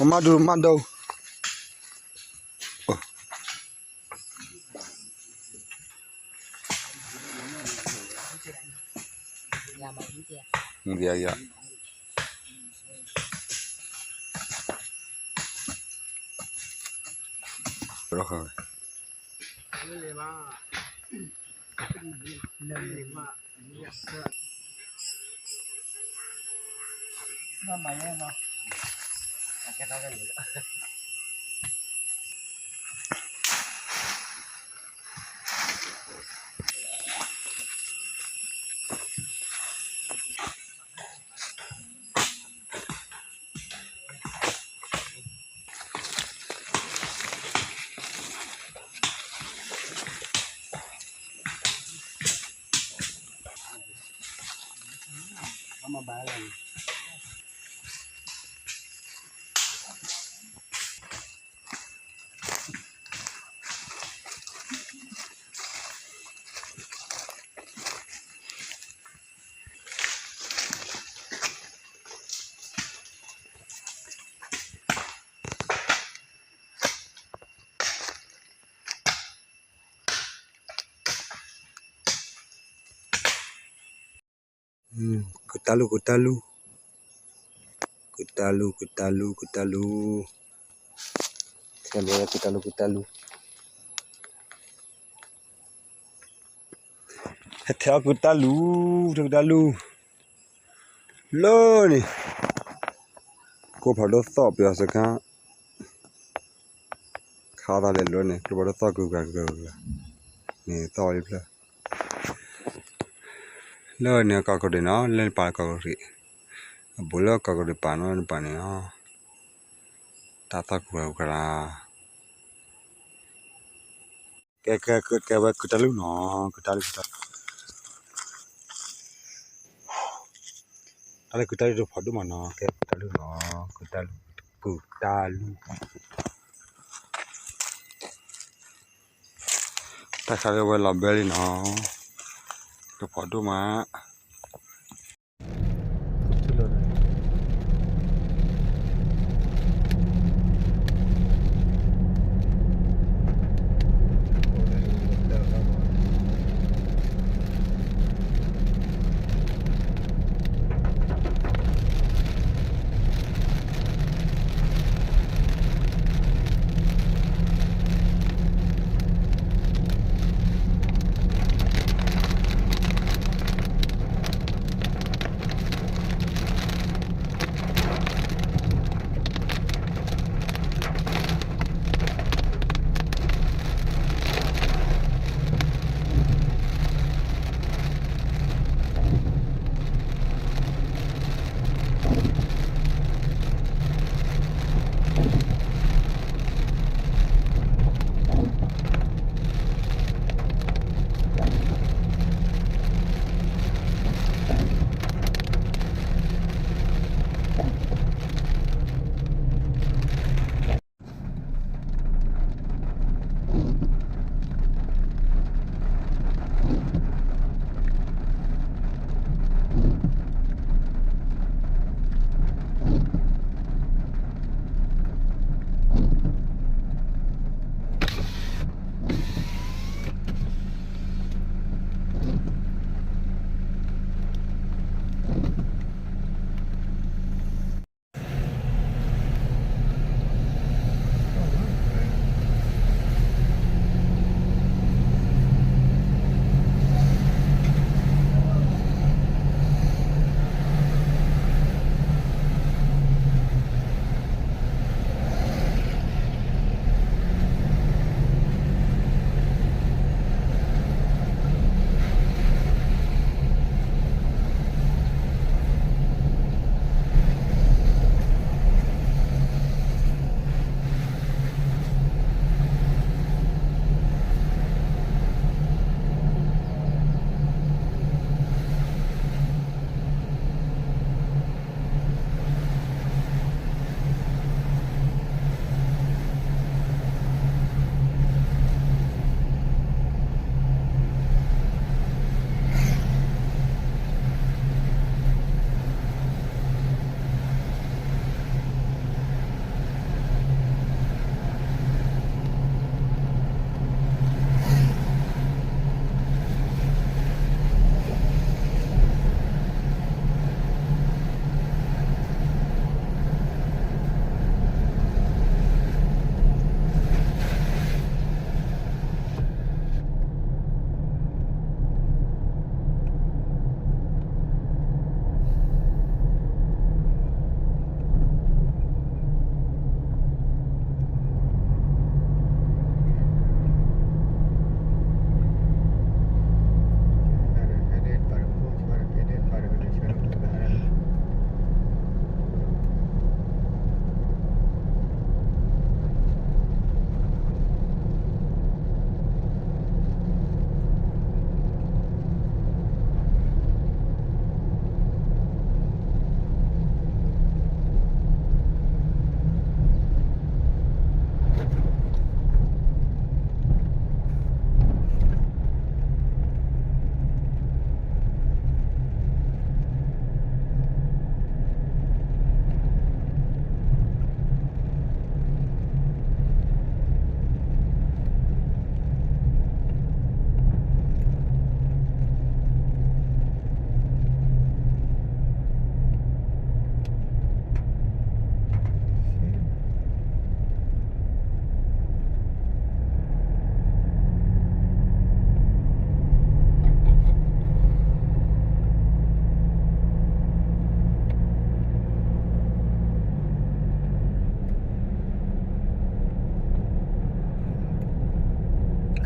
မၤဒူမၤဒိ, ကတၢ်လူၤ ကတၢ်လူၤ, ကတၢ်လူၤ ကတၢ်လူၤ ကတၢ်လူၤ, ကတၢ်လူၤ ကတၢ်လူၤ, ဟဲထဲးအီၣ်ကတၢ်လူၤ, ထဲးကတၢ်လူၤ, လၢန့ၣ် ကိးဖးဒိၣ်သီၣ်ပယီၤစခါ ခါသးလဲၤလိန့ၣ် ကျိဖးဒိၣ်သီၣ်ကဂၤကဂၤကဂၤ, န့ၣ်သီၣ်ဝဲဖျၢၣ်, လၢန့ၣ်ကီၢ်ကရံၣ်နီၤ လၢနပာ်လၢကီၢ်ကရံၣ်, အဘူးလၢကီၢ်ကရံၣ်ပာ်နီၤ နပာ်န့ၣ်နီၤ, တၢ်သီၣ်ကဂၤကဂၤ, ကဲ ကဲ ကဲဝဲကတၢ်လူၤနီၤ, ကတၢ်လူၤ ကတၢ်လူၤ, တၢ်လၢကတၢ်လူၤတဖးဒိၣ်မးနီၤ, ကဲကတၢ်လူၤနီၤ, ကတၢ်လူၤ, ကတၢ်လူၤ, တၢ်ခးက့ၤဝဲလီၤဘဲလံနီၤ, တဖးဒိၣ်မး.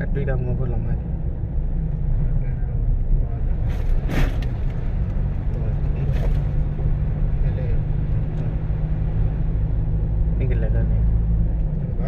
အဒုၣ်တၢ်မူခိၣ်လီၤမၢ်န့ၣ်, မ့ၢ်ကလဲၤလၢန့ၣ်, ပ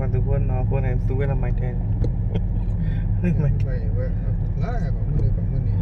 ှၤသုးဖိနီၢ်အဃိန့ၣ် သူဝဲလၢမၤတဲန့ၣ်, လၢကမုၢ်န့ၣ် ကမုၢ်န့ၣ်